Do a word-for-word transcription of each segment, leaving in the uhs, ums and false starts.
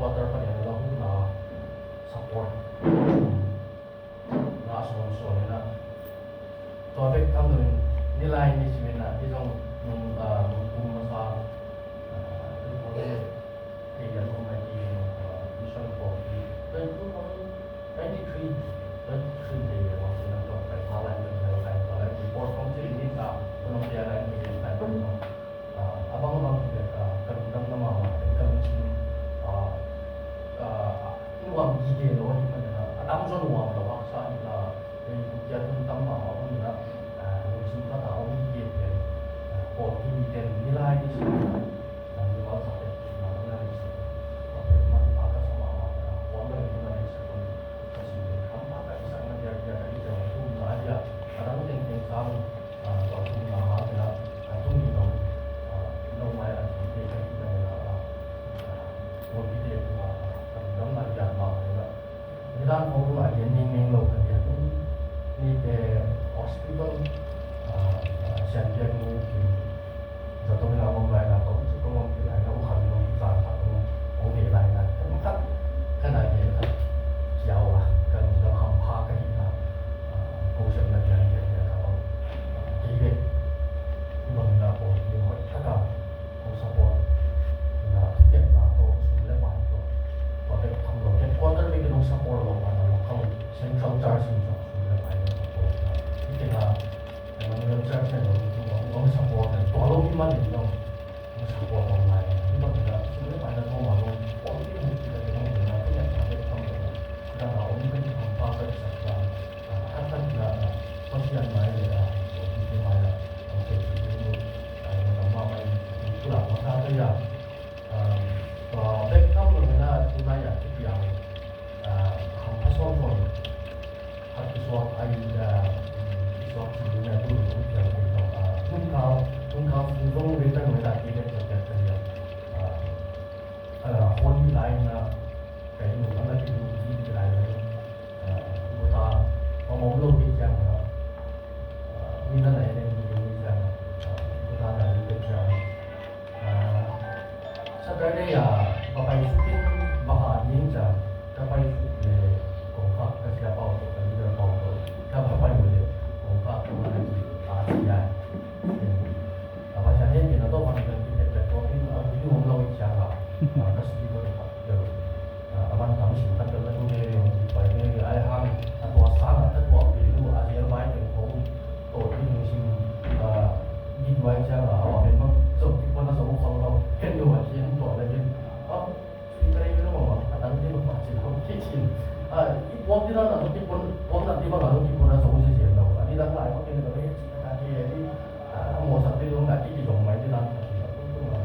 headquarter panin a la hukna support na a sawnsawnin ah, tua bek tham loin nilai ni simin ah i zong nung, ah, nung kum masa, ah, i kawm le thei lian hong nai ti, ah, mission kawm ti twenty twenty-three, twenty-three thei lian hong ti na tua pai pha lai pen hel kai tua lai report hong ti ni sa, kunong pia lai ni pen kai pen hong. Ah, a bang a bang hi leh, ah, ka lungdamna mahmah pen ka lungsim, ah, ah, nuam gige lo ahih manin ah, a dang zong nuam lo haksa hi a, ei, kiat hun tam mahmah ahih manin ah, ah, lungsim khat a om gige pen, ah, Kawlpi mite in nilai ni simin ah, ah, mi valzate na na lei sak un. Tua pen manpha ka sa mahmah, ah, kuam lo in na lei sak un. Ka sim pen hampha ka kisakna diakdiak a hi teng thumna a diak a dang tengteng sang, ah, tua thumna hangin ah, ah, tuni dong, ah, no mai a thumte ka hihna in ah, ah, Kawlpite tungah, ah, ka lungdamna lian mah in ah, nidan khawng tungah a gen ningning lo ka hi a, tuni, eh, hospital, ah, ah, sianpiak nu kim zato hi la mong lai na, kong, kong om ki lai na, u kham in om zan khat kong, kong ve lai na, khat, khat na gen khat kiau a, ka lungdam hampha ka hihna, ah, ko siamna lian lian lian ka om, ah, kei ve. Bang na ko ki hoih taka ko support na, thupiakna tawh, sum le pai tawh, tua bek tham lo, headquarter bek in hong support lo, pai na lo, kong central church in zong sum le pai tawh support na, i kena Emmanuel Church pen lo, hong, hong support na, tua lo i man in zong hong support om lai. Hi bang na, sum le pai na tawh ma lo, om i mu ki ta ki hong na, thupiakna bek tham lo na, na om ka ki hampha ka ki sak na, ah, khat khat na, ah, Pasian mai le, ah, Kawlpi mai, ah, hong pe ki ding uh, ah, na ma mai, ah, tu la ma ta ka ya, ah, tua bek tham lo na, tu na ya, ki piang, ah, hampha sawn sawn khat kisuak, ah, kisuak ci ding na, tu lo kong piang kong tawh, ah, tungkal, tungkal fu zong ve ta lo na, ki bek sa piak ka ya, ah, ah, Holy Line na, ka inn uh, a na ki ding ki lai na, ah, guta, hong om lo kei ciang a, ah, mi na na en en ding kei ciang a, ah, guta na ding kei ciang a, ah, Saturday a va pai suk in, va ha ding ciang, ka pai suk le, kong khak ka sia pau tawh, ka leader pau tawh, ka va pai uh le, kong khak ka va na ki, ah, sia. A va sia hen, ki na tawh, ka mi kan ki pet pet tawh, in, ah, ding om lo i ciang a, ah, ka speaker khat, ah, a man tam sim khat bel na tu veve hong pai veve ai hang, a tua sang a ka tuak pi lu a zel vai teng ko tawh ding hong sim, ah, ding vai ciang a, a va pen bang zong ki pon a zong khol lo, ken lo a ki hong tuak le ken, ah, sui ka rei lo Pop ding dan a zong kipon, pop nat ding bang a zong kipon a zong sese lo. A ding dan lai bang kene lo he ci a ka ke a ding, a mawhsak ding zong na kiki zong mai ding dan a ci a tung tung a.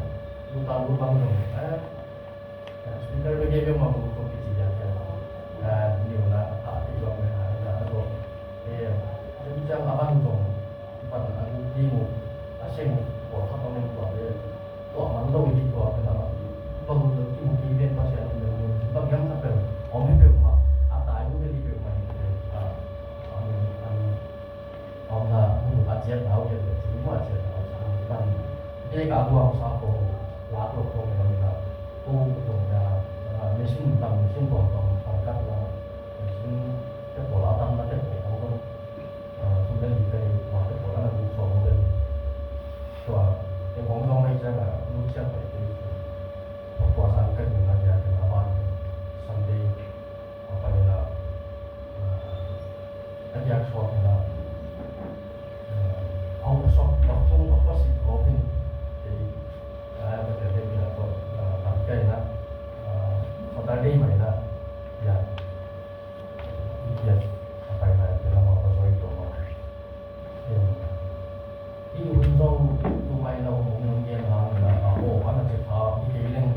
Lu ta lu bang zong, eh, speaker bek e bek ma bang zong kici a ke. Eh, niu na a ti zong me na na a zong. Eh, a ding ciang a bang zong, bang a lu ding mu, a seng mu, ko khat ong em tua le. Tua man lo i hi tua pen a bang lo i mu kei pen Pasian in bel mun bang hiam khat pen om hi peuhmah, a tai mu bel hi peuhmah hi pen a, a mun, a mun, a omna mun a ciat nau hian le cin mu a ciat nau sa bang bek a guang sa ko lak lo ko nge lo na ko zong ya, a, machine tam machine tuam tuam pangkat na machine te pawl a tam na te pawl tam zong. Aa, thum le li ka hi, mah te pawl a na guk sawm uh le. Tua, teng hong zong lei ciang a, nu ciang pai te. Tua, tua sang ka ding a dia ka na ban. Sunday, a pan in a, aa, a diak suak in a, aa, hong ka suak, ka hong ka suak si ko hin. Te, aa, ka te le in a tua, aa, ban ka in a, aa, Saturday mai na, ya. Yes, a pai lai, pen amau ka zoi tua mah. Em, i hun zong tu mai na om om ngen hang na, a, o, ana che kha, i kei leng,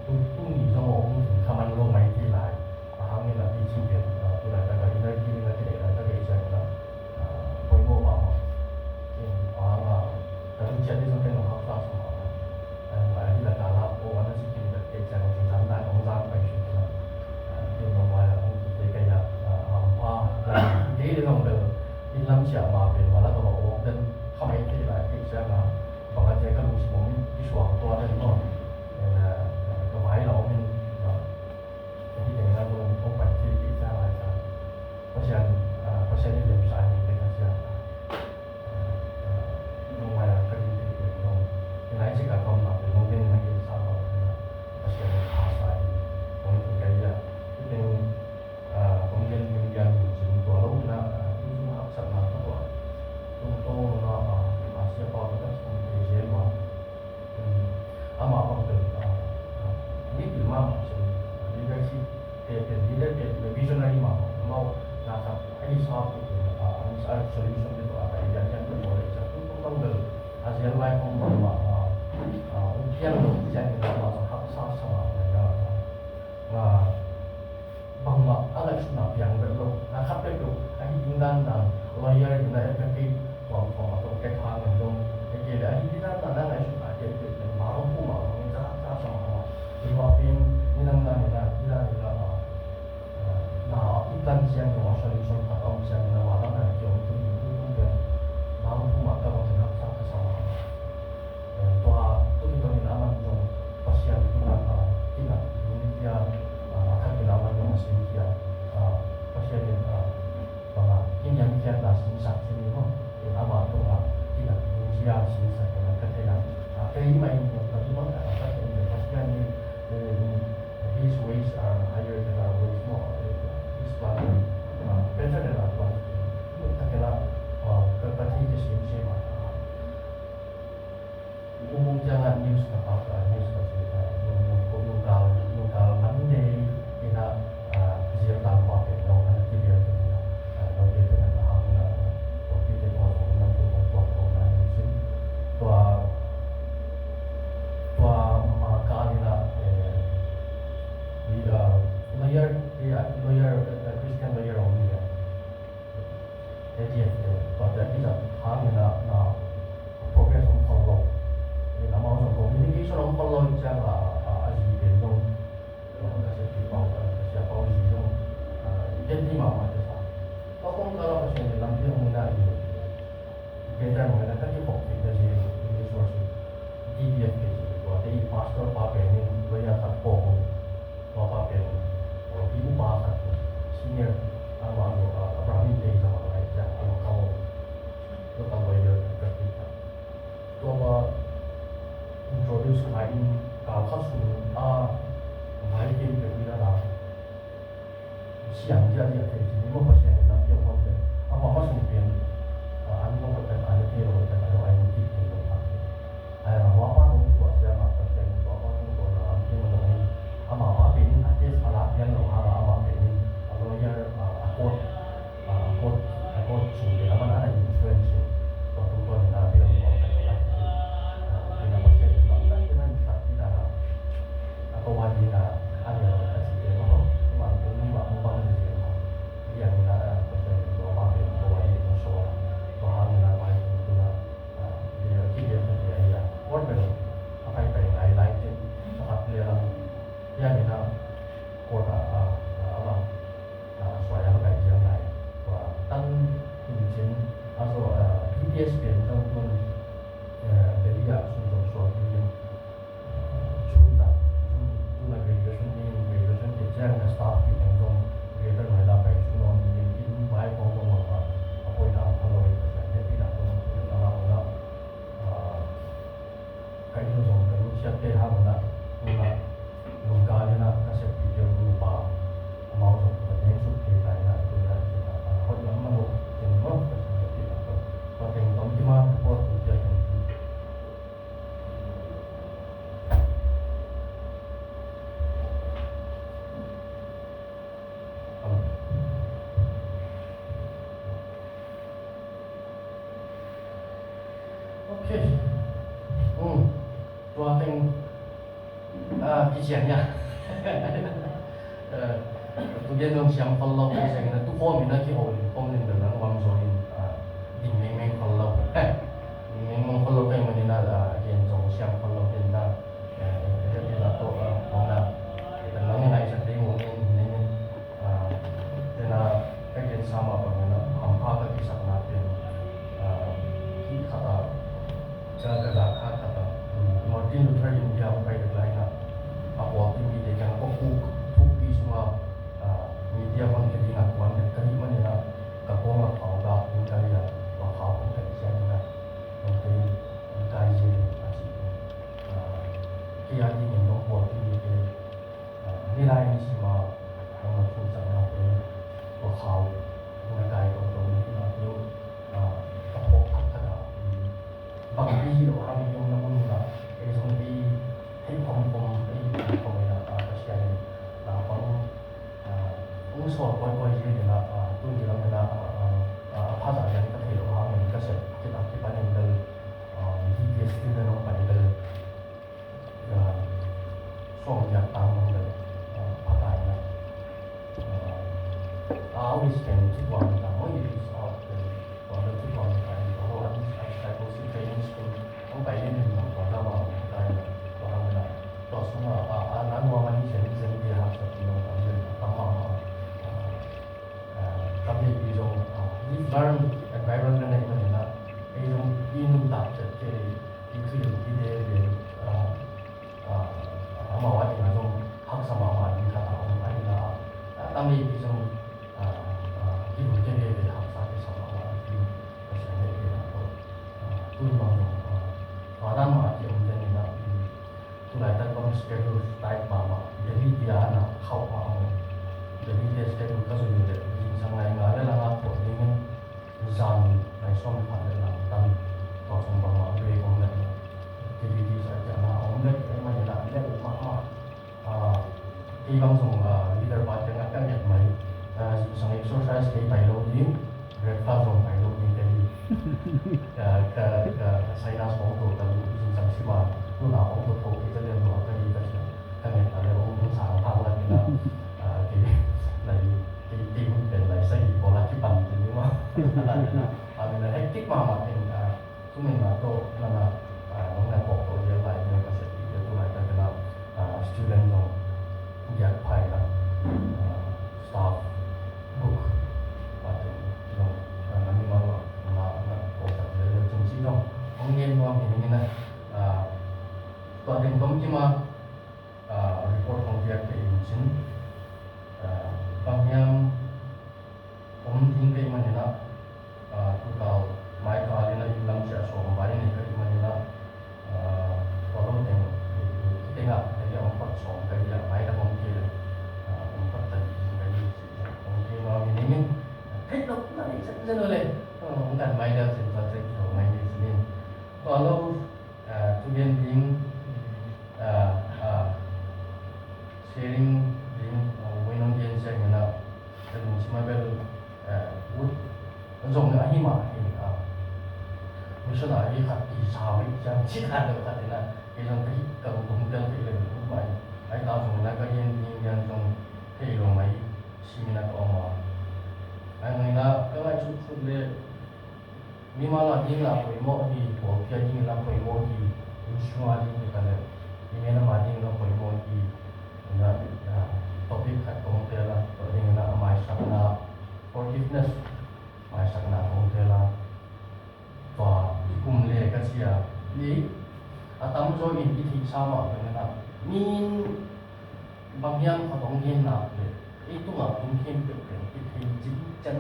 tu, tu ni zong om tu kha man lo mai ti lai. A hang na ti chi pen, a, tu lai ta ka inner ki na ki lai ta ka i chen na. Poimawh mahmah. Ka duhciah ding zong ken hong haksa sa mahmah. Ngai a dih lak a la aw a na si khin bel kei ciang a zan dai hong zang pai suk na. Ken hong ngai a hong kite kei a hampha. Kei ding zong bel inn lam ciah ma pen ma lak a va awk den kha mai thei lai kei ciang a bang a cia ka lungsim hong kisuang tua den maw. Ka vai la om in. Hih teng na zong hong pai thei kei ciang lai ciang Pasian, ah, Pasian in lemsa hi kei ka ciang, ah, ah, nong mai a ka ding thei kei zong. Hih lai cik a ka om nak pen nong den na kei sa bang na Pasian in pha sa hi. Hong tung kei a. Hih teng, ah, hong den lim lian hin cin tua lo na, ah, tu zong haksatna ka tua. Tung to na, ah, ah, sia pa ka tak tung kei zel wa. Amah bang pen, ah, ah, mipil mahmah cin, ah, leadership te pen, leader te pen visionary mahmah, amau na khat a i sa pen, ah, a solution te tawh a idea te pen bawl leh ciang tung tung bang bel a zial lai khong bang mah, ah, ah, hong piang lo ciang in amah bang haksa sa mahmah, ah, ah, bangmah a ngaihsutna piang bel lo. A khat peuhpeuh a hi ding dandan lawyer in a advocate tuamtuam a tawh tek hang in zong, a kei le a hi ding dandan a ngaihsutna a piang peuhpeuh in mangphu mah bangin za haksa sa mahmah. Tua pen nidang dan in a, nidang in a, a, na i plan ciang zong a solution khat a om ciang in a, mah dang a kiom tung in tung tung pen mangphu mah ka bangin haksa ka sa mahmah. Tua tu hi tawnin a man zong Pasian tungah, ah, kinat ding zia, ah, a khat in a man zong a sin zia, ah, Pasian in, ah, bangah kiniamkhiatna sinsak cih ni maw? Amah tungah kinat ding zia sinsak in a ka thei a. Ah, kei mah in ka zumang ka Pasian in Pasian in, eh, his ways are higher than our ways maw? Eh, his plan, ah, better than our plan. Ka thei a, ah, ka, ka thei ka sin sia mah. Mung ciangah news ka pha ka, news ka ci ka, nung, nung, nung kal, nung kal Monday ina, ah, zir tang pa pen zong ana ti bia tu ina, ah, no te tu na ka hang na, no te te tua zong na tu na tua tua na news in. Tua, tua ma ka ina, eh, i, ah, lawyer, i, ah, lawyer, eh, Christian lawyer om ni ya. A D F te, tuate a kizat hangin a, na progress om khol lo. Ina amau zong communication om khol lo in ciang a, a, a zi pen zong, a, ka sia pi pau, a, ka sia pau zi zong, a, i ken ti mahmah te sa. Tua kong kala Pasian in lampi hong ina i, i ken ta mong ina ka kikhop theihna zi, i resource. T B F K C, tuate i pastor pa pen in lawyer khat pawng, tua pa pen, tua pi upa khat, senior, amah zong, ah, Abraham in tei zong a ngai ciang, a local, local lawyer khat khat. Tua pa introduce kha in kal khat sung a, ngai kei peuh in a la. Siang ziahziah thei cih ni maw, Pasian in lampi a hon leh a va ma sung pen, a, an lo khat a, an thei lo khat a lo, a in kip thei lo khat. A, a, a pa nung tua siang a Pasian in tua pa nung tua na lampi a hon lo in, amah pa pen in a case a lak lian lo hang a, amah pen in a lawyer, a, Staff kik teng zong Greater Noida pen sung nuam dingin inn vai khawng zong mangmang a poina om kha lo in Pasian hehpihna tawh zong thu deuh na ngah unah, ah, ka inn uh zong ka nusiatte hang unah, unah lungka inah ka seppih deuh nupa amau zong ka teng suk thei ta inah tu inah, ah, hoih lam man uh cin maw Pasian hehpihna tawh. Tua teng tom kima report tu pia khin. Ok. Um. Tua teng, ah, kician ia. Eh, tu gen dong siam khol lo kei seng na tu khawm in a kiho in khawm ning bel nang uam zaw in, ah, ding mengmeng khol lo. Eh, ding mengmeng khol lo kei manin a, ah, gen zong siam khol lo ken na. Eh, eh, eh, eh, la to, ah, khawm na. Eh, nang ngai sak ding uam in, in, in. Ah, tena ka gensa mah bangin a hampha ka kisakna pen, ah, hih khat ah, ka, ka zahkha khat ah, um, Martin Luther India hong pai dek lai-in a, a pawlpi mite kiang a kawkuk thukpi sungah, ah, media hon khe dingin kuan dek ka hih manin a, ka kawng a khau gak ding ka hi a, tua khau kong pek ciangin a, hong kei, hong kai zia ding a cih. Ah, kei a dingin hong pawlpi mite, ah, nilai nisim a nong na thumsak nate, tua khau na kai toto ni hi nate uh, ah, ka phawk thak thak a, um, bangpi hi lo hang i om na mun uh a, ei zong ei theih khomkhom, ei theih khomkhom ei na, ah, Pasian in naupang, ah, hong sawl kawikawi hi ding a, ah, tuni lam hi na, ah, ah, ah, a phazah lian ka thei lo hangin ka sep khit a kipanin bel, ah, D P S student hong pai bel, ah, sawm giat tang bang bel, ah, pha ta in a, ah, a au is pen thutuam ta, moi is out pen tua bel thutuam ta in, tua lo a, a discipleship training school hong pai nen in bang tua za bang ta in a, tua hang in a, tua sung a, a, a, na nuam a hi zen zen pi a haksa pi nong tam zen a tam mahmah, ah, ah, tam hi pi zong, ah, learn environment a hi manin a, ei zong i nuntak ciat kei, i thuhilh kite pen, ah, ah, amau a ding a zong haksa mahmah ding khat a om ahi na, a tam hi pi zong, ah, ah, kihun kei veve haksa kisa mahmah ding Pasian hehpihna tawh, ah, tun bang zong, ah, tua dan mah a kiom den in a, um, tulaitak bang schedule tight mahmah, Delhi tia a na khauh mahmah. Delhi te schedule ka zui uh leh zingsang nai nga le lang a khauh dingin zan nai sawm khat le lang tan, tua sung bangmah break om leh activities a kiang a om leh ei mah in a leh uh mahmah. Ah, kei bang zong, ah, leader pa kiangah ka nget mai. Ah, zingsang exercise kei pai lo ding, breakfast zong pai lo ding ka hi. Ka, ka, ka sinus hong to ka lu zingsang sim a, tuna hong to tho kei ka lian lua ka hi ka cia. Ka nget a le hong, hong sang phang la kei na. Ah, kei, lai, kei, kei hun pen lai sa hi pawl a kipan kei ni ma. Ah, hectic mahmah in, ah, Tumin na tawh na na, ah, nong na pawk tawh lian lai ding ka sep ding te tu laitak in a, ah, student zong giat pha in a, ah, staff book, ah, te zong, ah, na mimal na, na, na pawk tak lian lian cin ci zong hong ngen nuam hi ning in a, ah, tua teng tom kim a, ah, report hong piak te in cin, ah, bang hiam om ding kei manin a, ah, tutal mai kal in a inn lam ciah sawm vai nei ka hih manin a, ah, tua lo teng, eh, eh, teng ah, teng ah om khat sawm ka hi a, mai lam om kei le, ah, om khat ta hi ka hi, om kei ma mi ning in, theih loh na nei zen zen uh le, ah, om kan mai lian cin ta cek zo mai ni cin in. Tua lo, ah, thugen ding, ah, ah, sharing ding, ah, voi nong gen ciangin ah, ka lungsim ah bel, ah, ut zong ahi mah hi, ah, missionary khat kisa mai ciang ci khat lo khat in ah, kei zong ka hih ka lungtum tel kei le ut mai. Ai ta zong in ah ka gen ding gen zong thei lo mai, simin ah ka om a. Ai hang in ah ka ngaihsut sut le, mimal a ding la poimawh hi, pawlpi a ding la poimawh hi, insung a ding hi ta le, i minam a ding la poimawh hi, na, na, topic khat kong tel a, tua ding na, a maisakna, forgiveness, maisakna kong tel a, tua, i kum le ka sia, i, a tamzaw in i theihsa mah bangin a, mi in bang hiam khat hong gen nak le, Ei tungah tung khempeuh pen i thei cincin,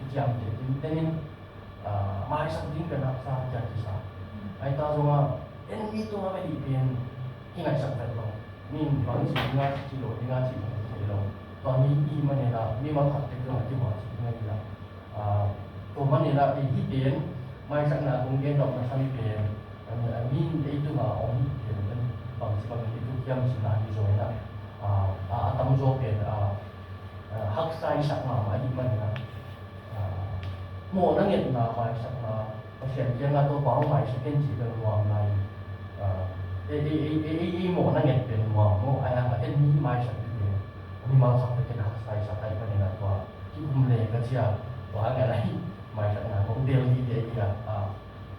i ciamteh cincin in, ah, maisak ding pen haksa kia kisa. Ahi ta zongah en mi tungah ahih pen kingaihsak vet lo. Mi in bang ci ding a ci, ci lo ding a ci zong thei lo. Tua mi i hih manin ah mimal khat teng zong a kihual ci ding ahi a. Ah, tua manin ah ei hih pen maisakna kong gen nop na san pen, a mi, a mi in ei tungah om hih pen bangci bangin i thuak hiam cihna hi zaw in ah, ah, a, a tamzaw pen, ah, ah, haksa i sak mahmah ahih manin ah, ah, mawhna ngetna maisakna, Pasian kiangah Topa hong maisak in cih pen nuam lai. Ah, ei, ei, ei mawhna nget pen nuam maw, ahi hangin en mi maisak ding pen mimal khat teng haksa i sak ahih manin ah tua kikum le ka ci a, tua hangin ah maisakna kong tel ding te ahi a, ah,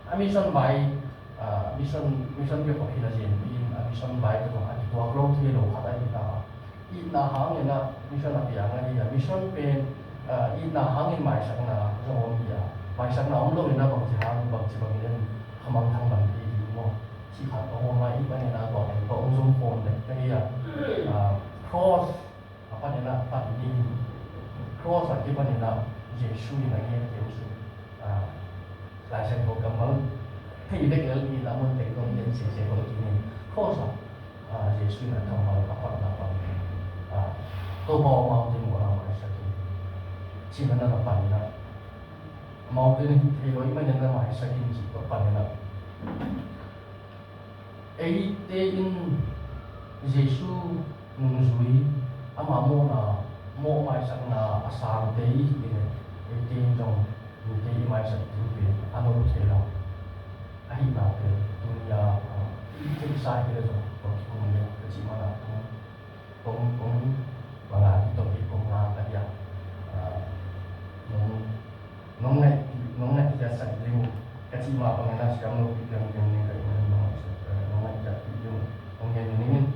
a mission vai, ah, mission, mission biakpa hi na zen pi in a mission vai pen a kituak lo thei lo khat ahi ta. Itna hangin ah mission a piang ahi a, mission pen, ah, itna hangin maisakna zong om hi a, maisakna om lo in ah bangci hang, bangci bangin khamangthang man thei ding maw? Cih khat a om ahih manin ah tua pen tua hong zom khawm dek ka hi a, ah, cross a panin ah pan ding, cross a kipanin ah Jesu in a ngen kei uh cin, ah, Lai Siangtho kammal thei bek lel ni lam mun tek dong gen sese kol kinin, cross ah, ah, Jesu in a kammal a patna pan, ah, Topa aw, amaute mawhna maisak in, cih manin a panin ah, amaute na hih thei lo ahih manin na maisak in cih tua panin ah, eite in Jesu nungzui, ama mawhna, mawh maisakna a sangte i hih leh, eite in zong mite i maisak ding pen a no thei lo. Ahih nak leh tuni a, ah, i theihsa hi leh zong tua kikum leh ka cih manin ah, kong, kong, bang a hi tawh hi kong ngak a hi a, ah, nong, nong ngaih, nong ngaihkhiatsak ding uh ka cih mah bangin a siam lopi piang piang ding ka hi manin nong ngaihkhiat, eh, nong ngaihkhiatpih ding uh kong ngen ning in,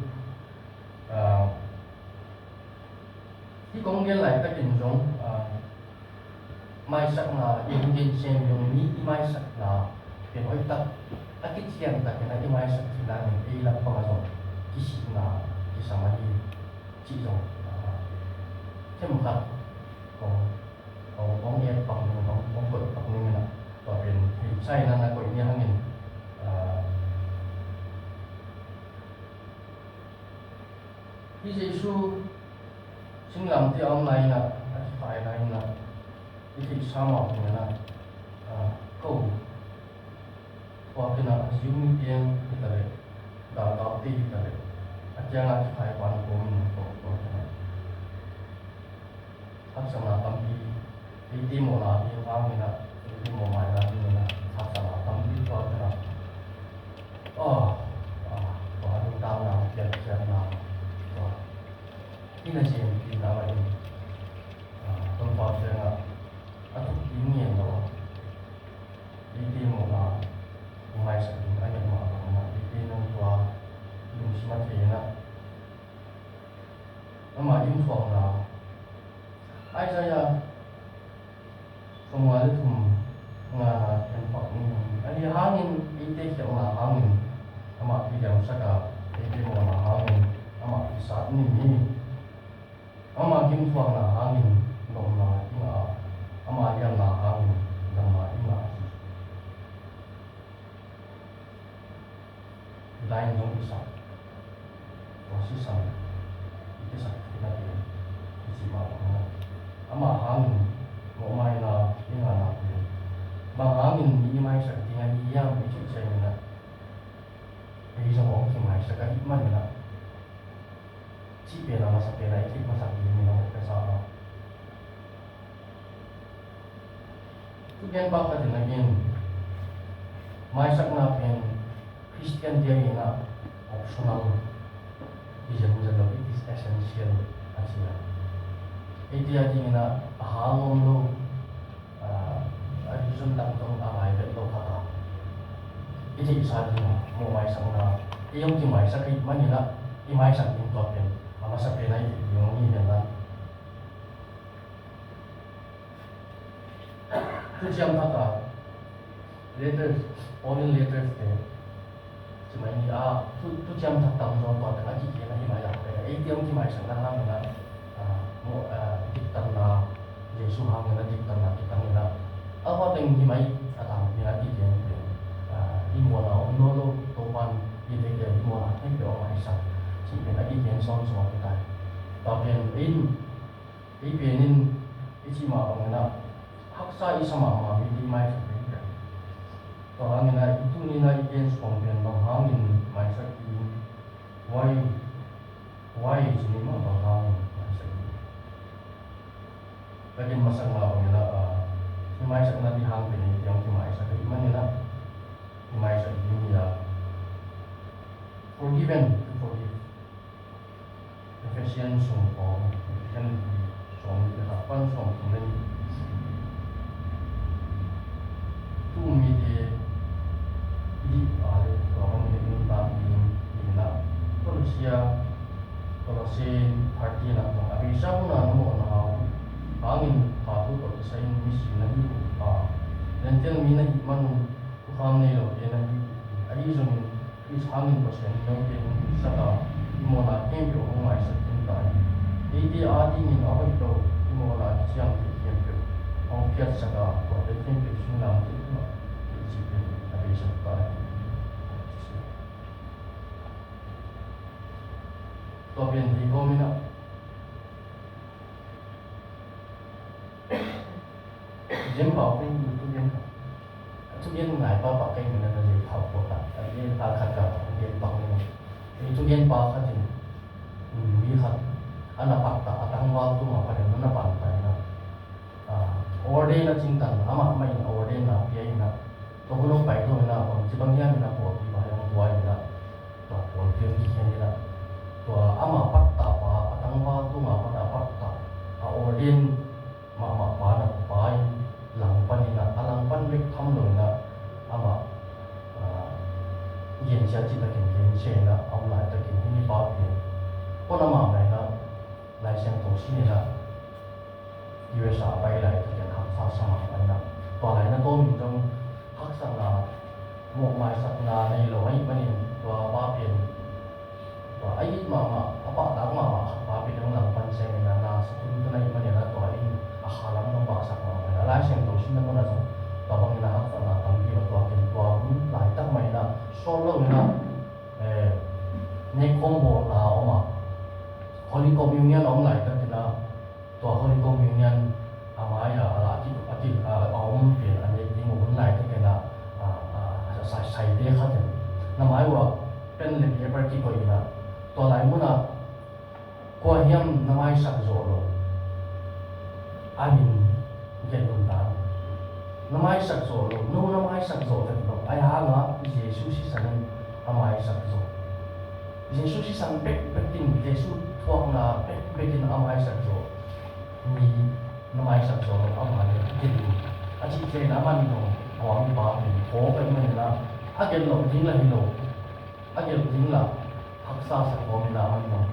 ah, hih kong gen laitakin zong, ah, maisakna i hong gen sem zong mi i maisakna pen hoihtak a kician takin a i maisak theihna in ei lampang ah zong kisikna kisam ahi cih zong, ah, themkhat kong, kong, kong et pak ning, kong, kong koih pak ning in ah tua pen thei sa in ah na koih ni hangin, ah, Hih Jesu singlamteh a om lai-in ah, a kikhai lai-in ah, i theihsa mah bangin ah, ah, ko thuak in ah, a Jew mite hi ta leh, galkapte hi ta leh, a kiangah kikhai pa in ko min ko thuak in ah, haksatna tampi, eite mawhna ding hangin ah, eite mawhmaina dingin ah, haksatna tampi thuak in ah, ah, ah, tua a nuntakna, a piankhiatna, tua hih na zenpihna mah in, ah, Topa kiangah a thuk ding ngen lo a, eite mawhna hong maisak ding a nget mah bangin ah, eite in tua lungsim a thei in ah, ama gimthuakna, Isaiah sawmnga le thum ngana en pak ning. Ahi hangin eite khialhna hangin amah kiliamsak a, eite mawhna hangin amah kisat ning hi. Ama gimthuakna hangin nopna i ngah a, ama liamna hangin damna i ngah hi. Lai-in zong i sak, tua sisan i kisak theihna ding i cih mah bangin ah, ama hangin mawhmaina i ngahna ding, bang hangin mi i maisak ding ahi hiam i cih ciangin ah, ei zong hong kimaisak ahih manin ah, cih pen a masa pen a i theih masak ding in a hoih ka sa a. Thugen pakhat in a gen, maisakna pen Khristian te adingin ah optional hi zenzen lo, it is essential a ci a. Eite adingin ah a hang om lo, ah, a reason dang zong a ngai vet lo khat a, i theihsa ding a mawh maisakna, ei hong kimaisak ahih manin ah i maisak ding tua pen a masa pen a i theih ding hong hi hen la. Thuciam Thak a letters, Pauline letters te ci mai ni a, thu, Thuciam Thak tamzaw tua teng a kigen ahih mai a, eite hong kimaisakna hangin ah, ah, Ah, diktatna, Jesu hangin a diktatna kitangin a, a hua teng hi mai a tangpi a kigen pen, ah, i muanna om nawn lo, Topan i deih le i muanna khempeuh a maisak cih pen a kigen sawnsawn hi ta hi. Tua pen in, ei pen in i cih mah bangin a, haksa i sa mahmah mite i maisak pen pen. Tua hangin a, i tuni in a i gen sawm pen bang hangin maisak i, why, why i ci ni mah bang hangin maisak i. Ka gen masak mah bangin a, ah, i maisakna ding hang pen ei tiang kimaisak ahih manin a, i maisak ding hi a, forgiven, to forgive. Ephesian sung khawng, Ephesian sawm le khat pan sawm thum le nih. Tu mite i dih a le tua bang le nuntak ding hi in a, Kolosia, Colossians thirteen ah zong a beisa hun a na mawhna uh hangin phathu tawh kisai in misi na hi uh a, Gentile mi na hih manun thukham nei lote na hi uh hi. Ahi zongin Khrist hangin Pasian in note hong hilhsak a, i mawhna khempeuh hong maisak khin ta hi. Eite adingin a hoih lo i mawhna kiciamteh khempeuh hong phiatsak a, tuate khempeuh sung lamte mah theih cih pen a beisak ta hi. Tua pen hi kawmin a, Zen pau kei mi thugen khat. Thugen ngai pau pau kei mi na na zen pau pau khat. A zen pau khat ka zen pau ni. Mi thugen pau khat in, mm, mi khat a na pak ta, a tangval tung a pan in a na pan ta in a. Ah, ordain a cingtan, amah mah in ordain a pia in a. Tua hun hong pai tua in a, bang ci bang hiam in a pawlpi pai hong tua in a. Tua pawlpi hong kikhen in a. Tua ama pakta pa, a tangval tunga pan a pakta, a ordain mahmah pa na pa in langpan in a, a langpan bek tham lo in a, ama, ah, gensia cih takin gensia in a, a om laitakin hih mipa pen pon a mahmah in a, Lai Siangtho sin in a, U S A a pai laitakin haksa sa mahmah in a, tua lai na tawm in zong haksatna, mawhmaisakna nei lo ahih manin tua pa pen, tua a it mahmah, a pahtak mahmah khat pa pen hong langpan ciangin a, na sa tun tun ahih manin a, tua in a kha lam zong bahsak mahmah in a, Lai Siangtho sin na mun a zong tua bangin a haksatna tampi a tua pen tua hun laitak mah in a, sawt lo in a, eh, nekkhawm bawlna a om a, Holy Communion a om laitakin a, tua Holy Communion a mai-a a la, a ki, a ki, a, a om pen a nek ding uh hun laitakin a, a, a, a sai, saite khat in na mai uh ah pen le paper kikoih in a, tua lai mun ah kua hiam na maisak zawh loh a min gen un dan. Na maisak zawh loh, no na maisak zawh vet loh, ahi hangah Jesu sisan in a maisak zawh. Jesu sisan bekbek in, Jesu thuakna bekbek in a maisak zawh mi na maisak zawh loh, amah le a gelh in. A cih ciangin aman zong a mipa pen thaw pen man in a, a gelh loh ding lah hi lo, a gelh ding lah haksa sa kawm in a, aman zong,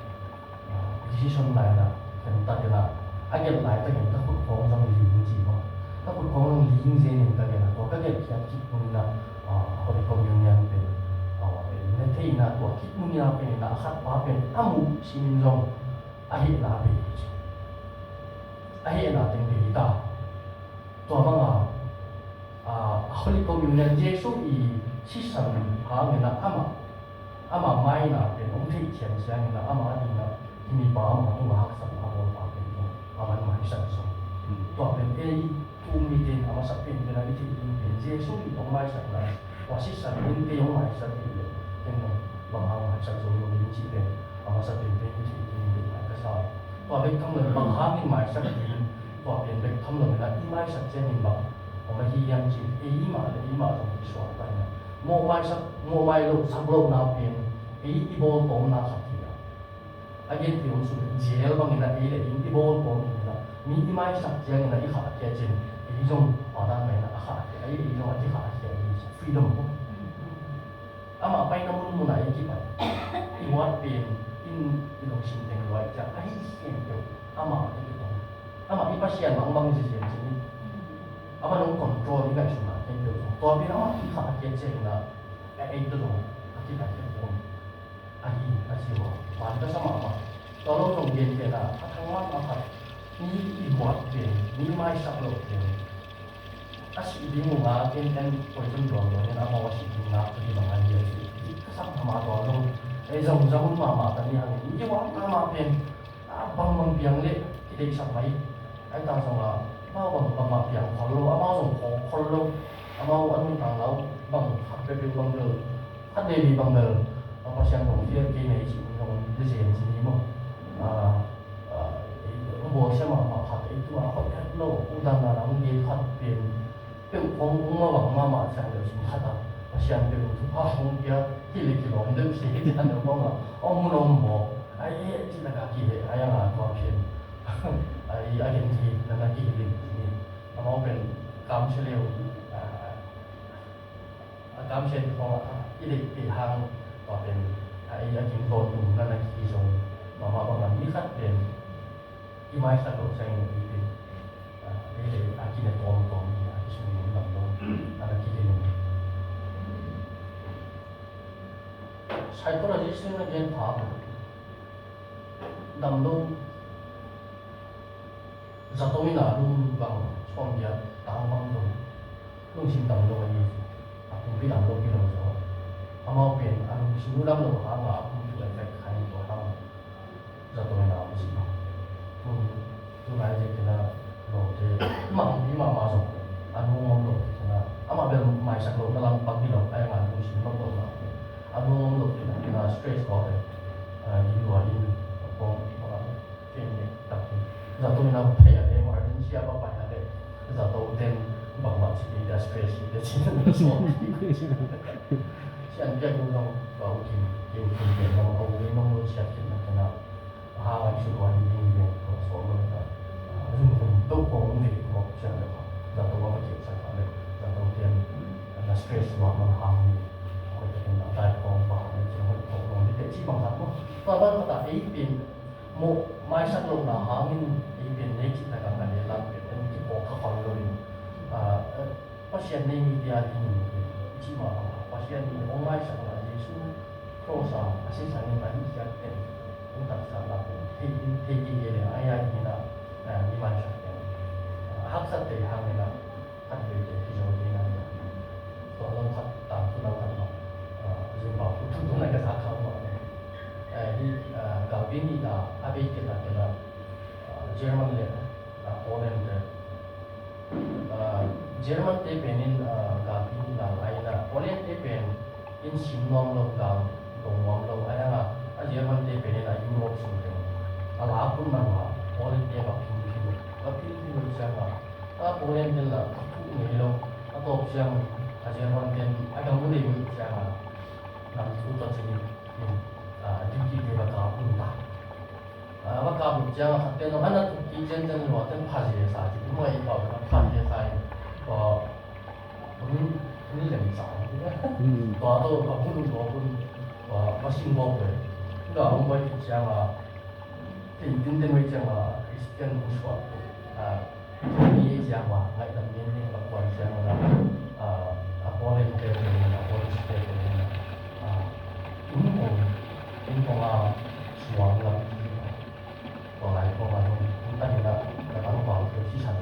ah, decision la in a, khentat in a, a gelh laitakin ka khut khawng zong ling ci maw, ka khut khawng zong ling zen in ka gen a, tua ka gelh khiat khit mun in a, ah, Holy Communion pen, ah, pen ne thei in a, tua khit mun in a pen in a, a khat pa pen a muh sim in zong a hehna bei hi ci. A hehna teng bei hi ta. Tua banga, ah, a Holy Communion Jesu i sisan hangin a amah, amah maina pen hong theih cian ciangin a amah a dingin a hih mipa amah tungah haksatna a bawl pa pen tua amah in maisak zaw. Hmm. Tua pen ei thu mite in a masa penpen a i theih ding pen Jesu in hong maisak lai. Tua sisan in kei hong maisak hi leh, ken zong bang hang maisak zo lo ding cih pen a masa penpen i theih ding in deihna ka sa. Tua bek tham lo in bang hangin maisak ding, tua pen bek tham lo in a i maisak ciangin bang om ahi hiam cih, eimah le eimah zong i suak ta in a, mawhmaisak, mawhmai lo sak lohna pen ei i bawl tawmna khat hi a. A gen thei om sung, jail bangin a ei le ei i bawl kawm in a, mi i maisak ciangin a i khahkhia ciangin, ei zong a dan mah in a khahkhia, ei, ei zong a kikhahkhia, ei freedom ko. Amah paina munmun ah ei kipai. I huat pen, in i lungsim teng luai ciang, ahi khempeuh amah a kitong. Amah i Pasian mangbang ziazia ciangin, amah nong control i ngaihsutna khempeuh zong. Tua pen amah i khahkhia ciangin a, a ei tawh zong a kipai khempeuh. Ahi, a ci uh a, man ka sa mahmah. Tua lo zong gentehna, a thangmang a khat, Mi i guat pen, mi maisak loh pen, a sih ding uh ngak in, en poison dawn dawn in amau a sih ding ngak tua hi bang a hi a ci. Ka sak mahmah tuan lo. Ei zong zamun mahmah ta ni hang in, mi guat mahmah pen a bangbang piang leh kideihsak mah hi. Ahi ta zong a amau bang bangmah piang khol lo, amau zong khawk khol lo. Amau a nuntakna uh bang khat peuhpeuh bang bel, khat veivei bang bel, a Pasian kong fial kei na hi cih zong dezen ci ni maw. A, a, hong bawlsia mahmah khat ei tu a hoih het lo, uh dandan a hong gen khat pen peuh khong hong mavang mahmah ciang deuh sin khat a Pasian peuh thupha hong pia hi leh kilawm deuh si hi ciang deuh bang a hong mun a hong mawk. Ai, eh, cih lak a kiheh ai a nga tua khen. Ai, a gen thei na na kihilh in ni. Amau pen kamsia leu, a, a kamsia khong a i deih peh hang tua pen, a, ei a kim tawntung na na kizong. Mahmah bang a mi khat pen i maisak loh ciangin i pen, a, ei leh a kine tawmtawm hi a, a kisung dam lo, a na kihilh in. Psychologist in a gen pha dam lo. Zato in a lum bang sawm giat tang bang lo. Lungsim dam lo a hi. A pumpi dam lo pi lo zaw. Amau pen a lungsim dam lo hang a a pumpi a vek kha in tua hang a zato in a om si. Tun, tunai zek in a lawmte, i mah pumpi mahmah zong a lungom lo khin a, amah bel maisak lo na lam pang hi lo, a yang a lungsim lo lo na. A lungom lo khin a, khin a stress ko te, a, di lua in, a pom, a, Zato in a va pai a le, emergency a va pai a le, zato ten bangmah ci kei dia, stress ci dia, ci na suak. Sian piak ding zong, va u kim, kim kim piak zong, a u in nong lo siat khin na khin a. A hang a i sut ua hi ding hi ding, ko suak lo ka. A, zum kum to kong ve ko sian le ko. Zato va va kik sa ka le, zato ten na stress ua man hang hi. Ko te ken a tai kong va le, ci na ko kong ve te ci bang khat ko. Tua bang khat a ei pen Mawh maisak lohna hangin ei pen nei cih takah ka lehlam pen en kiphawk kha khol loin, ah, Pasian nei mite a dingin i cih mah bangah Pasian in hong maisakna Jesu cross a a sisan in a hihsiat pen hong tatsakna pen thei ding, thei ding hi leh a, a dingin ah, ah, mi maisak pen, ah, a haksat thei hangin ah, khat veite hi zo ding a, tua lo khat tangthu lo khat mah, ah, Zimbabwe thu tungah ka za kha mah. Eh, hi, ah, galpi nihna a bei kila kila, ah, German le, ah, Poland te, ah, German te pen in, ah, galpi nihna a ina, Poland te pen in sim nuam lo, gal dong nuam lo a, a, a German te pen in a Europe sung teng a lak hun man a Poland te va phim phim, va phim phim ciang a, a Poland ten la a khuh ngei lo, a tawp ciang a German ten a gam uh lei uh ciang a, nam thu tawh cin in, in, a, duty te va kap hun ta. A, va kap luk ciang a khat ten zong a na tuk kik ciangciang lua ten pha zia sa ci, tu mai pau na pha zia sa in, tua hun, hun lem sa in. Tua tawh va hun tua hun, tua va sim gawp ve. Tua hong bai kik ciang a, tin tin ten bai ciang a, Christian hong suak, a, Ni ei ciang ua, ngaihlam ni ni va kuan ciang ua, a, a Poland te te ni, a Polish te te ni, a, inn kong, inn kong a suang lam, tua lai kong a zong, inn ta ni na, na tang val te sisan,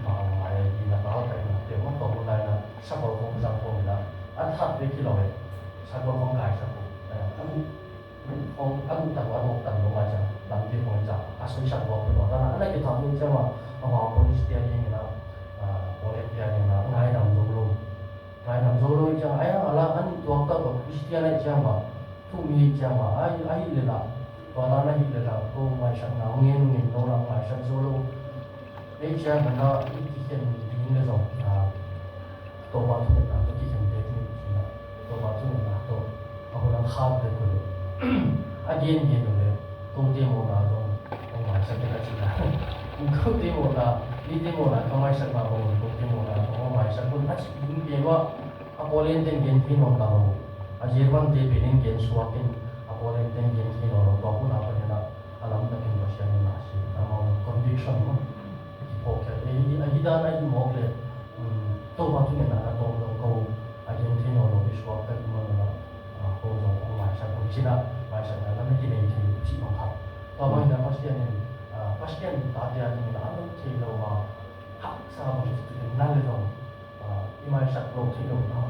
ma ngai ni na tal kai na, te ma tong lai na, sakol kong zang kong na, a that ve kilo e, sakol kong kai sakol, a, a, Hong a guh tak uh a nuam tak uh a ciang lampi hong i ciang a soisak buak peuh uh a, a na kithak uh ciang a, a hua police te a ding in a, a, Poland te a ding in a, ngaidam zo lo. Ngaidam zo lo i ciang a, ai a la an tuak tak uh Christian a i ciang a, thu mi i ciang a, ai, a hi le la, tua na na hi le la, ko ngaisakna, ngen ngen lo la, ngaisak zo lo. Ei ciang a na i kikhen ding le zong, a, Topa thungetna tawh kikhen pek ni, Topa thungetna tawh a hun a khau pek uh le. A gen gen uh le, kote mawhna zong hong maisak in a cihna. Kote mawhna, mite mawhna ka maisakna bang un, kote mawhna zong hong maisak un a cih ding pen uh a, a Poland ten gen thei nawn ta lo. A German te pen in gen suak in, a Poland ten gen thei nawn lo. Tua hun a panin a, a lamdang in Pasian in a si, amau conviction maw. Kiphawk khat, eh, ahi dan ahi mawk le, um, Topa thungetna na tawm lo ko, a gen thei nawn lo i suak ka i man lo, ah, ko zong kong maisak, kong cina, maisakna na na kinei thei cih bang khat. Tua bang in a Pasian in, ah, Pasian tate a dingin a lo thei lo a, haksa bang ci tukin na le zong, ah, i maisak lo thei lo na,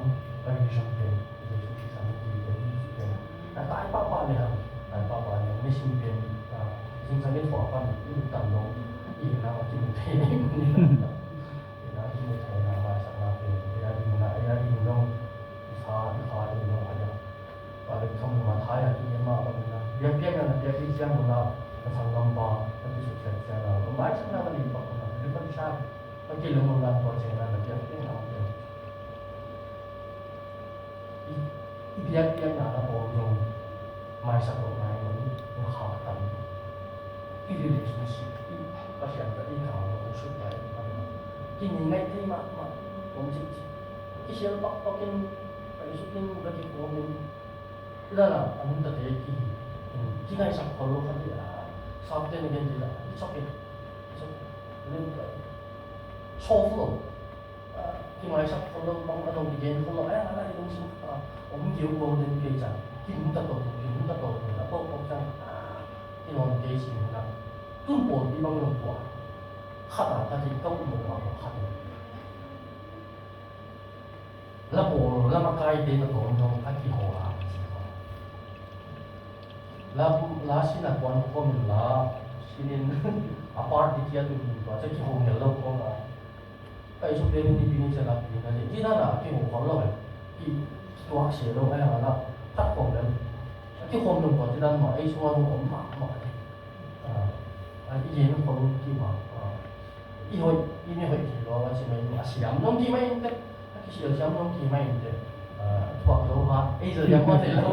a reason pen, i Jesu Khrist a mite, i Jesu pen. A tai pahpah le hang, tai pahpah le hang, nisim pen, ah, zingsang i thuah pan, i lut tan zong, i na ma kimu thei ni na. I na kimu thei na, maisakna pen, i a ding na, i a ding zong, i kha, i kha ding zong, a ding. Tua leh thong lama thai a kingen mah bangin a, biakpiakna na piak i ciang nung a, na sanggampa na kisukhiat ciang a, na maisakna na nei bangin a, reconcile na kilem nung a, tua ciang a na biakpiakna om ding. I, i biakpiakna na om zong maisak lohna i om, na khaktan. I relationship, i Pasian tawh i kau lo, a sut lai, a sut lai. Kingaih thei mahmah, om cikcik. Kisial pakpak in, paisuk in, na kikawm in, Hi dan a, a nuntate ki, kingaihsak khol lo khat hi a, sapte na gen ding a, it's okay, it's okay. Soft lo. A, kingaihsak khol lo, bang a dong kigen khol lo, a, a, a, i lungsim khat a om kei uh, den kei ciang, kinungta to, kinungta to, a pawlpawlpi ciang, a, kinawn kei sin hi na. Tun pawlpi bang lo tua. Khat a, khat in ka um lo a, khat in. La pawl, la makaite na tawm zong a kihawl a. La, la sin a kuan khawm in la, sin in a party ciat uh in tua, cia kihawl ngel lo khawm a. Ka i suk den in i pi ni cia la pi na le, ci dan a kihawl khol lo e. Ki, kituak sia lo e, a la, phat khawm le. A kihawl lo tua ci dan mah, ei sung a lo om mahmah. A, a, i gen khol kik mah, a, i hoih, i mi hoih kik lo, a ci mai, a siam nong kik mai in teh, a kisial siam nong kik mai in teh, a, thuak zo ha, ei zo liam mah thei lo.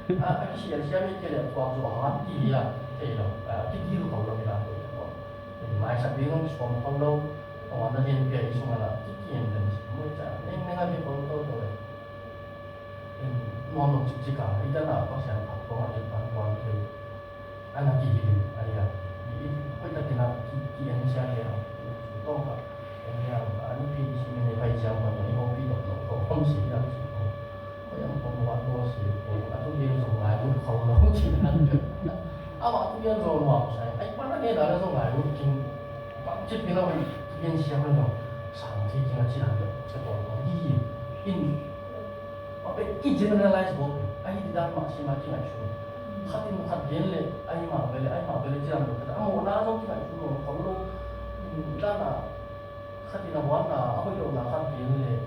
A, a kisial siam in teh leh thuak zo ha, ti hi a, thei lo, a, kidil khol lo hi la, thei lo. Maisak ding nong kisawm khol lo, a, wan na lian pia i sung a la, ki, ki en den si, mui ca, neng, neng a di khol lo, to le. Nuam lo cikcik a, i dan a Pasian phat kong a kipan kuan thei. A na kihilh a, i a, i, i, hoih takin a ki, ki en sia le a, tawng khat en le a, a nupi i si mi nei pai ciang pan i hawpi dok lo, ko hom si a si ko. Ko yang ko nuat ko si ko, a tu gen zong ngai mun khol lo ci na. Amah tu gen zong nuam sai, ai pan a gen a le zong ngai mun king. Bang cit mi lo, tu gen siam le zong sang thei king a ci na, ci ko ko hi in. A pen ki generalize bawk, a hi dan mah sim a kingaihsun. Khat in khat gen leh, a hi mah bel, a hi mah bel, ci dan lo, a mawhna zong kingaihsun lo, khol lo. Dan a, khat in a huatna, a hoih lohna khat gen leh,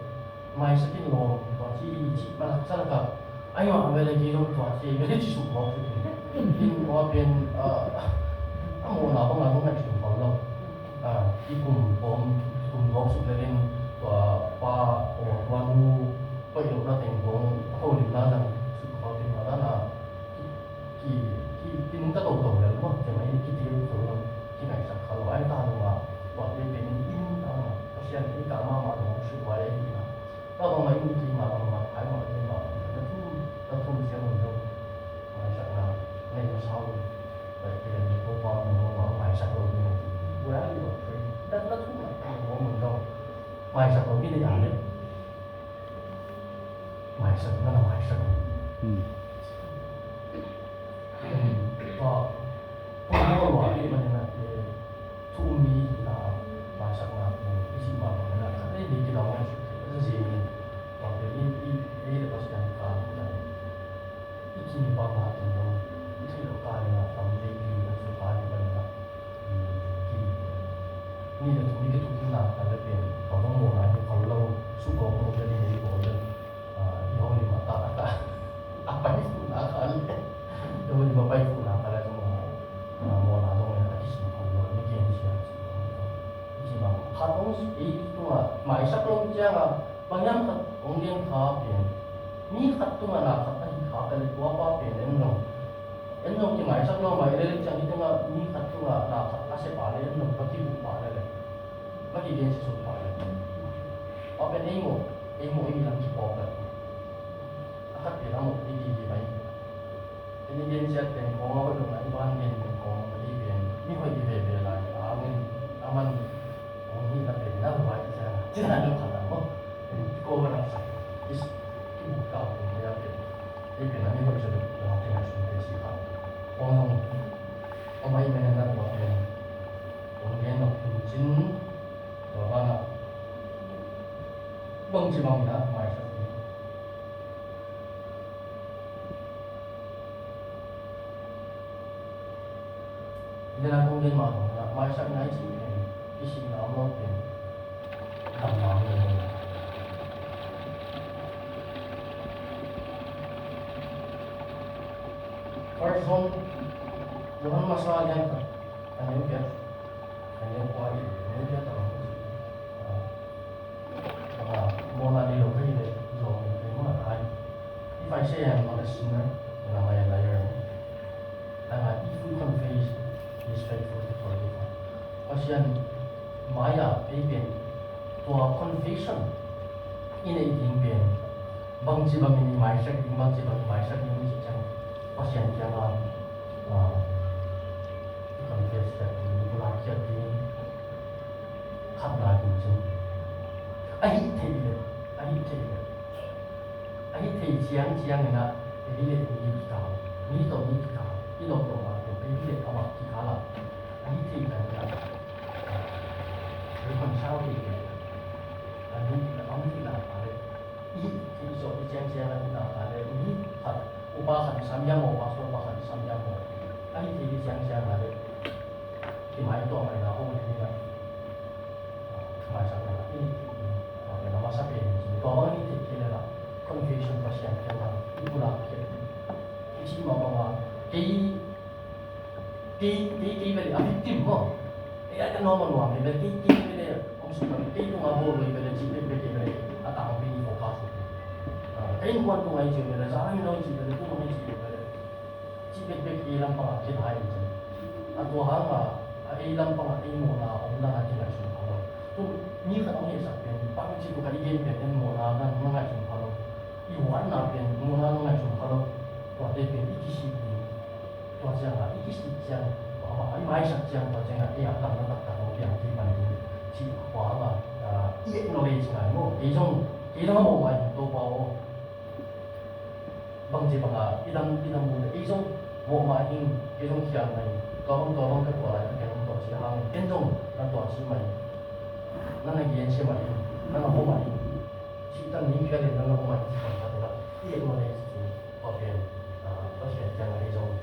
maisak in lawm, tua ci, ci, malak sa lak a, a hi mah bel, kei zong tua ci, bel ci suk bawk. In tua pen, a, a mawhna bang a zong ngaihsun khol lo. A, i kum kawm, i kum gawp suk lelin, tua pa, aw, tua nu, hoih lohna teng kong, a holimna zang suk khol ding a dan a, ki, ki, ki, kinungta toto lel maw, cia mai kitil khol lo, kingaihsak khol lo, ai ta lo a, tua te pen in, a, Pasian i kah mahmah lo suk vai a hi na. Tua bangmah i muh kik mah bangmah, ai mah, ai mah, na thum, na thum ciang un zong, maisakna, nei masa un, tua i pen, ko pa, ko pa, maisak lo, ni, where are you afraid? Na, na thum mah, ko pa, mun zong, maisak lo, ni, ni, a le. Maisak, na, na maisak. Hmm. Tua, tua, tua, tua, tua, tua, tua, thu um mi, a, maisakna, i cih mah bang na, khat ei ding kidawng ngaihsut thei, a zia zia in, tua pen i, i, ei le Pasian ka, ka, i cih mah bang na, tun dong, i theih loh ka ding a, tam ding ding, a thu ka ding bang na, i, i, ni le thu, i kituh ding na, ka le pen, ka bang mo na, i khol lo, suk ko, ko le ni, ko le. A, i holim a ta, a ta. A paiphuhna kha le. I holim a paiphuhna kha le zong a, a, mawhna zong le a kisim khol lo, mi gen sia. Kisim a, khat hong i tungah, maisak lo ciangah, bang hiam khat hong gen kha pen. Mi khat tungah na khat a hi kha ka le tua pa pen en zong. En zong kimaisak lo mai le le ciang i tungah, mi khat tungah na khat a sep a le en zong ka kibuh pah le le. Maki gen sisuk pah le. Tua pen ei mawh, ei mawh i lam kipawk le. A khat pen a mawh i gigi mai. Ei gen siat pen kawng a hoih lo na i van gen pen kawng a i pen. Mi hoih i veve lai a ngen a man kawng hi na pen na huai i sa. Ci na lo khat a mawh. Pen ko va na sa. Is ki buk ka pen mai a pen. Ei pen a mi hoih sa lo na pen a sun pen si khat. Kawng a mawh. Kawng a i men na tua pen. Ci bang in ah maisak ding. Nidang kong gen mah bang in ah maisak nai cih pen kisihna om lo pen. Damna om lo. First John, Johan masa lian khat, a neu giat, a neu kua in, a neu giat a bang. Mawhna nei lo ka hih leh zawng in kei mawhna ai. If I say I am not a sinner, then am I a liar? And if we confess, he is faithful to forgive us. Pasian mai-ah ei pen tua confession i neih ding pen bangci bangin i maisak ding, bangci bangin i maisak ding i cih ciang Pasian kiangah, ah, confess khiat ding, i pulak khiat ding. Khatna kici. Ahih theih leh, ahih theih leh, ahih theih ciangciang in ah ei le mi kikal, mi tawh mi kikal, i lawmlawm ah pen ei le amah kikal ah ahih theih dan in ah reconcile theih leh, a nu a om theih nak leh, i hih theih zawh i ciangciang a hih nak leh, mi khat upa khat sam hiam maw, pastor pa khat sam hiam maw, ahih theih i ciangciang a leh, kimai tuah mai na om a ding in ah, maisak na i, tua pen a masa pen in ci, tua bang i theih kei leh lah confession Pasian kiangah i pulak khiat. I cih mah bangah kei, kei, kei, kei bel a victim maw. Ei a ka nuam a nuam hi bel kei, kei bel om suk bel kei tungah bawl lo hi bel cih bekbek hi bel a tangpi i focus hi. Ka innkuan tungah i ci bel, za lam in i ci bel, tungah i ci bel. Cih bekbek ei lampangah kithei in cin. A tua hangah, a ei lampangah ei mawhna om dan a kingaihsun kha lo. Tu mi khat hong hehsak pen, bangci tua ka i gen pen, en mawhna dan na ngaihsun kha lo. I huatna pen, mawhna na ngaihsun kha lo. Tuate pen i kisik ding. Tua ciangah, i kisik ciang, tua amah i maisak ciang, tua ciangah ei a tamna taktak hong piang kei pan ding. Cih tua hangah, ah, i acknowledge ngai maw. Kei zong, kei zong a mawh mah hi, Topa aw. Bangci bangah i dam, i dam uh leh ei zong mawh mah ing, ei zong khial mah ing. Tua bang, tua bang ka tuah lai, ka gen tua ci hang, en zong na tuah ci mah ing. Na na gen sia mah ing, na na mawh mah ing. Cih tan ning khial in na na mawh mah ing ci bang khat in ah i acknowledge ci, tua pen, ah, Pasian kiangah ei zong.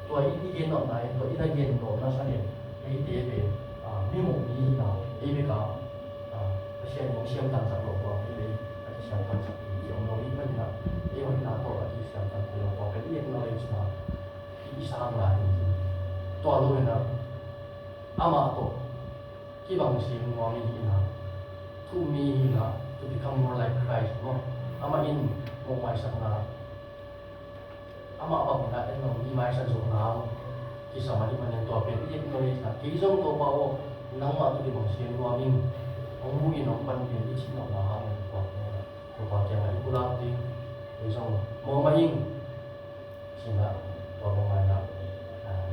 Tua i, i gen nopna in, tua i na gen nopna san in eite pen, ah, mi mawh mi hihna, ei bek a Ah, Pasian in hong siamtansak lo tua, ei, ei, a kisiamtansak i om lo, i panin ah, ei hoihna tawh a kisiamtan thei lo tua, pen i acknowledge na, i, i sang lai hi. Tua lo in ah, amah tawh kibang siam nuam i hihna, thum mi hihna, to become more like Christ, maw. Amah in mawh maisakna, amah bangin ah en lo, mi maisak zawhna kisam ahih manin tua pen i acknowledge na, kei zong Topa aw, nangmah tawh kibang siam nuam ing, hong mu in hong panpih in i cih nopna hangin tua pen, Topa kiangah i pulak ding, kei zong mawh mah ing, ci-in ah, tua mawh mah in ah, ah,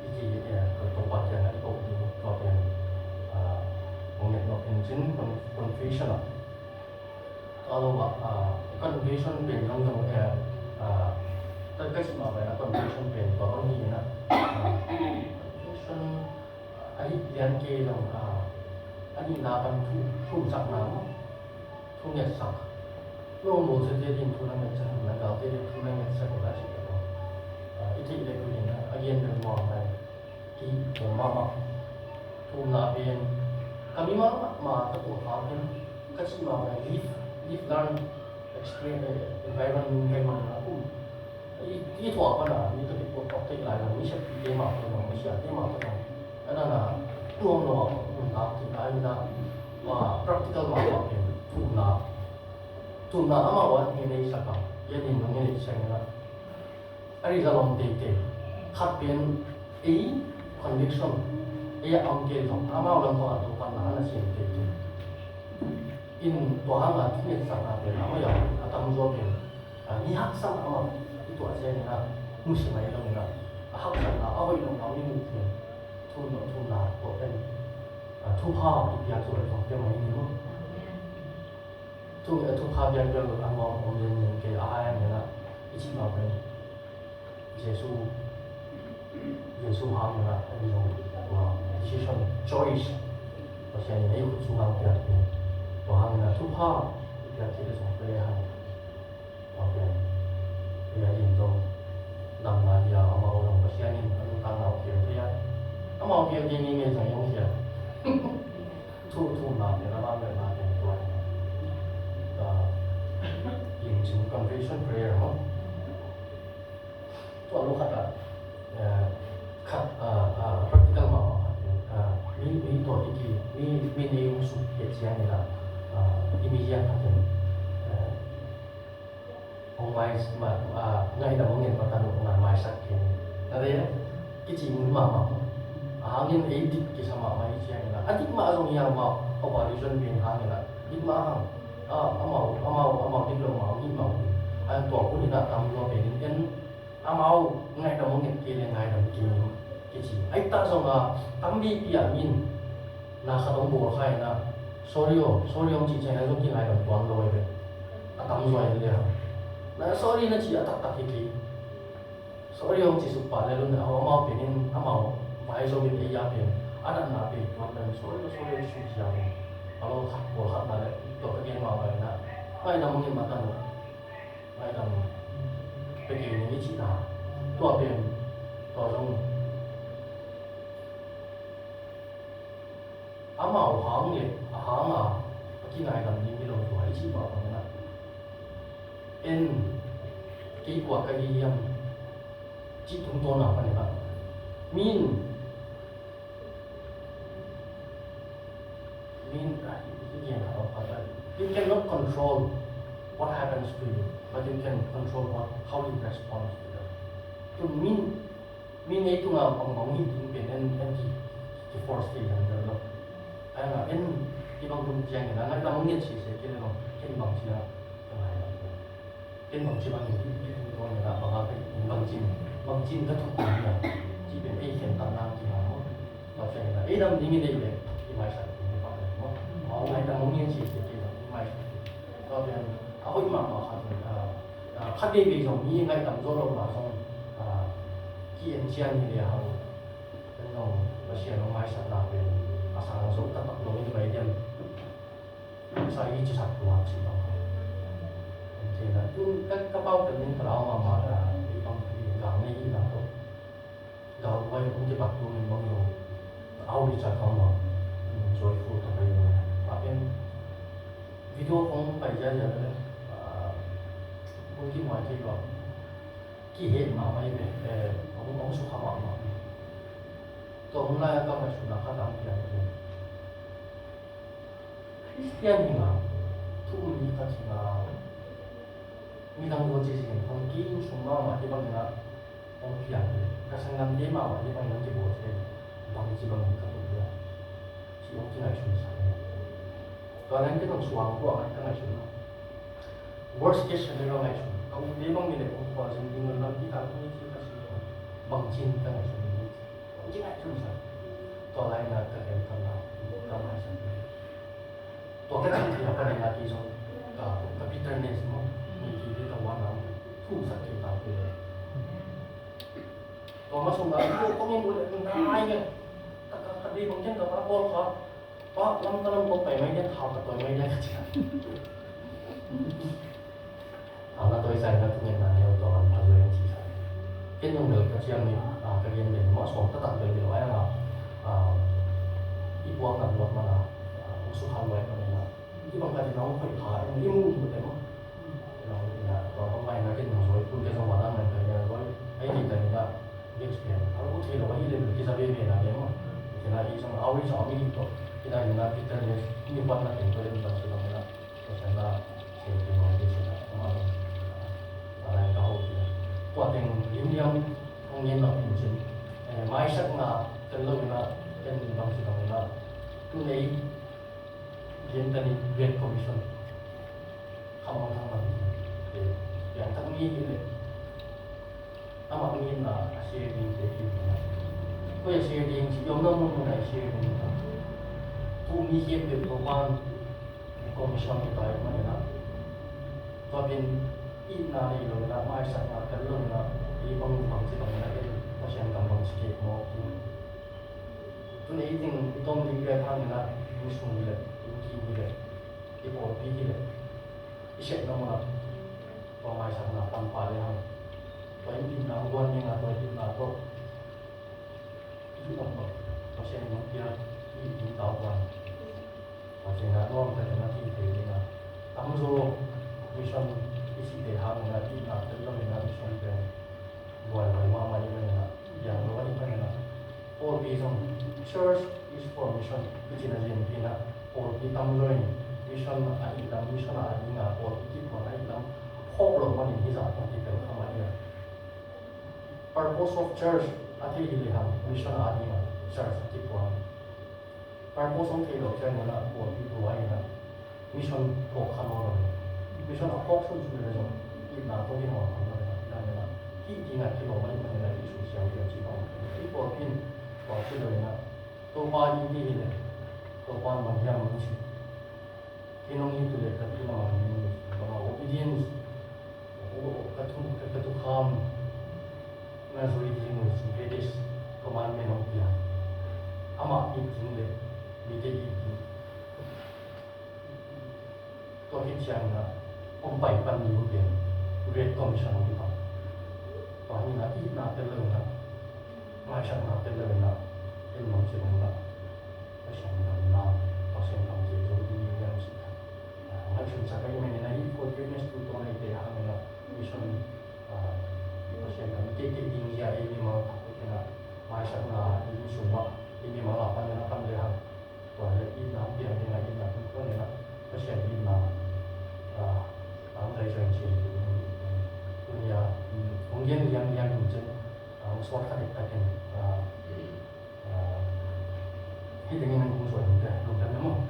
i ci, eh, Topa kiangah i ko ding, tua pen, ah, hong nget nop in cin, con-, confession ah. Tua lo ah, ah, confession pen zong zong, eh, ah, ka, ka cih mah bangin ah confession pen tua bang hi in ah, ah, confession, ah, a hih lian kei zong, ah, a nihna pan thu, thumsakna maw, thungetsak. Nong bawlsiate ding thu na ngetsak, na galte ding thu na ngetsak uh lai cih tawh. Ah, i theih leh uh in ah, a gen bel nuam lai. Kei tua mahmah. Thumna pen ka mi mahmah ka tuah kha pen ka cih mah bang live, live learn experience, eh, environment ka hih mah bang a kum. I, i tuah pan a mi tawh kipuak tawk theih lai lo, mi seppihte mah tawh zong, mi siate mah tawh zong. A na na nuam lo a nuntak theih lai na, practical mahmah pen thumna. Thumna amau a ngen ei sak a, i a din nung ngen ei sak a. A result om teitei. Khat pen ei conviction, ei a om kei zong, amau lam tawh a Topa na na siam teitei. In tua hang a thungetsakna pen a hoih a, a tamzaw pen, a, mi haksatna amau i tuah ciangin a, nusia mai lo in a, a haksatna, a hoih lohna i muh pen, thum, thumna tua pen, a, thupha i piak zo le zong pia mai ni maw. Thung, a thupha piak piak lo a nuam om lian lian kei a hai a ngen a, i cih mah pen Jesu, Jesu hang ngen a, a i zong tua decision, choice, Pasian in ei khut sungah piak hi. Tua hangin a thupha i piak theih le zong tua le hang. Tua pian. Tua din zong damna hi a, amau zong Pasian in a nuntakna uh piak thei a. Amau piak ding ngeingei zong hi hong hi a. Thu, thumna pian a, vangliatna pian tua hi. Tua in cin confession prayer maw. Tua lo khat ah, eh, khat, ah, ah, practical mahmah khat, eh, mi, mi tua i ki, mi, mi nei hong suk pek ciangin ah, ah, i mi hiat khat in, eh, hong mai, ma, ah, ngaidam hong nget matan uh ngai maisak kei. Na dei, kici mun mahmah. A hangin ei dik kisa mahmah i ciangin ah, a dik mah zong hiam mah, operation pen hangin ah, dik mah hang, ah, amau, amau, amau dik lo mah, dik mah. A tua hun in ah tam lua pen in en, amau ngaidam hong nget kei le ngaidam kei ni, kici. Ahi ta zong a, tampipi a min na khat hong bawl kha in a, sorry aw, sorry hong cih ciangin a zong kingaidam tuan lo hi ve. A tam zaw hi le a. Na sorry na ci a taktak hi kei. Sorry hong ci suk pah le lun a, amau pen in, amau vai zo in ei a pen a natna pen tuan pen sorry, sorry hong ci a pen. A lo khat bawl khat na le, tua ka gen mah vai na. Ngaidam hong nget matan uh. Ngaidam pia kei ning i cihna. Tua pen, tua zong amau hang le, a hang a, a kingaidam ding hi lo tua i cih mah bangin ah. En, kei kua ka hi hiam, cih tungtawn a panin ah. Min, Min, ah, you cannot control what happens to you, but you can control what, how you respond to them. To min, min ei tunga bang bang hi ding pen en, en ki, ki force thei dan dan lo. Ai ma en, ki bang tung ciang na, na bang nget si se ki lo, ki bang ciang, ka ngai lo. Ken bangci bangin i tungtawn in ah bang a ka, bangci, bangci in ka thuk ding hiam cih pen ei khentatna kihal maw? Tua ciangin ah ei dam dingin ei leh i maisak ding hi pah leh maw? Amau ngaidam hong ngen ci ci kei zong i maisak ding. Tua pen a hoih mahmah khat in, ah, ah, khat veivei zong mi ngaidam zo lo mah zong, ah, ki-en cian hi leh hang. Ken zong Pasian hong maisakna pen a sang zo taktak lo hi mai diam. Sa i cisak tua ci bang. Ong ci na, tun ka, ka pau pen ning ka lau mahmah na, i bang i gang nei i na ko. Gal vai ong ci bak tu min bang lo. Au i cisak kau ma. Joyful ka pai lo. A pen video kong pai ya ya le. Ah, ong ci mai ci bang. Ki he mahmah i ve, eh, ong, ong sukha mahmah. Tua hun lai a ka ngaihsutna khat ang piang. Khristian hi nga, thu um mi khat hi nga, midang tawh ci zing in hong ki-in sung mahmah hi bangin ah hong piang hi. Ka sanggamte mahmah hi bangin hong kibawl thei, bangci bangin ka tuh hi a, ci hong kingaihsun sa hi. Tua leng ken hong suang tua ngai ka ngaihsun a. Worst case scenario ngaihsun, ka umte bang mi le hong khualzin ding lam hi ta, hong ci ka si bangci in ka ngaihsun ding. Ci ngaihsun sa. Tua lai na ka kem ka na, ka maisak. Tua ka cih thei a panin a ti zong ka, ka bitterness maw. Mi ti te ka wan a thum sak thei ta peuh. Tua ma sung a tua kong in ule nai nge. Ka, ka, ka dei bang ken ka pa kawl kha. Pa lam ka lam kong pai mai nge, thau ka tawi mai nge ka ci. A, na tawi sa in a thungetna neu tawh an pha zui an ci sa. Ken zong bel ka ciam ni, a, ka gen bel mah suang taktak bel bel ai ang a, a, i puak nak luat man a, a, hong sukha luat man in a. I bang ka din a hong khoih kha, i mu mu te maw. Ina, ina, tua bang ai na ken zong zoi, kun ken zong wan ang man ka ina zoi. Ai ni ka ina, next pen. A lo thei lo, a hi le bel kiza ve ve na ke maw. Ina i zong a wi zong a mi tawh. Ina ina Peter le, i mi puak nak ken tua le mi zong si zong ina. Pasian na, eh, tua mah, Pasian na, amah zong, ah, a lai ka hoih hi a. Tua teng limliam hong ngen lo in cin, eh, maisakna tel lo in a, ken bang ci bang in a, tu nei, lian tani Great Commission. Khamang khamang, eh, piangthak mi hi leh. Amah ngeina a share ding te hi. Koi a share ding ci, i omna munmun ah i share ding hi. Tu mi khempeuh Topa'n commission hi ta ahih manin ah, tua pen itna nei lo in ah, maisakna tel lo in ah, i bang bangci bang in ah, ken Pasian gam bangci kei mawk hi. Tun ei ding i tom ding bek hangin ah, sung hi leh, i kim hi leh, i pawlpi hi leh, i sepna munah tua maisakna pan pah le hang, tua in itna guan ding a, tua itna tawh i ong lo, Pasian in hong piak i ding tau guan. Tua ciangin a nuam takin a thei thei ding a, tamzaw mission i cihte hangin a itna tel lo in a mission pen buailai mahmah ahih manin a, piang lo ahih manin a, pawlpi zong, church is for mission, i cih na zen pi in a, pawlpi tamzaw in mission a it lam, mission a ding a pawlpi kiphuan a it lam phawk lo manin hih zah tawh kipelh kha mah hi a. Purpose of church a thei hi lehang mission a ding a church a kiphuan. Purpose hong thei lo ciangin a pawlpi buai in a mission phawk kha nawn lo. Mission a phawk sunsun leh zong itna tawh hi nawn kha nawn lo. Hih ding a kilawm ahih manin a i suksiam ding a ci nawn lo. I pawlpi in tua ci lo in a, Topa i it hi leh Topa in bang hiam hong ci. Kei nong it uh leh ka thu na mang ding uh, ka obedience, ka thu, ka thukham na zui ding uh, ci, greatest commandment hong pia. Amah it ding leh mite it ding. Tua khit ciangin a hong pai pan ding uh pen Great Commission hong kipan. Tua hi in a itna tel lo in a, maisakna tel lo in a, en nong ci lo in a, Pasian damna, Pasian damte zo ding hi hiam cih khat. Ah, ngaihsun sak ahih manin a, hih forgiveness tuutuang eite hangin a mission, ah, Pasian dam teitei ding hi a, ei mimal tak uh hi in a, maisakna i inn sung mah, i mimal a pan in a pan le hang. Tua leh itna hong piang ding a, itna tuutuang in a, Pasian itna, ah, a hong zai zai cin. Tuni a, um, hong gen lianlian in cin, ah, hong sawt kha dektak in, ah, Hih tengin an kong suan te lungdam na maw?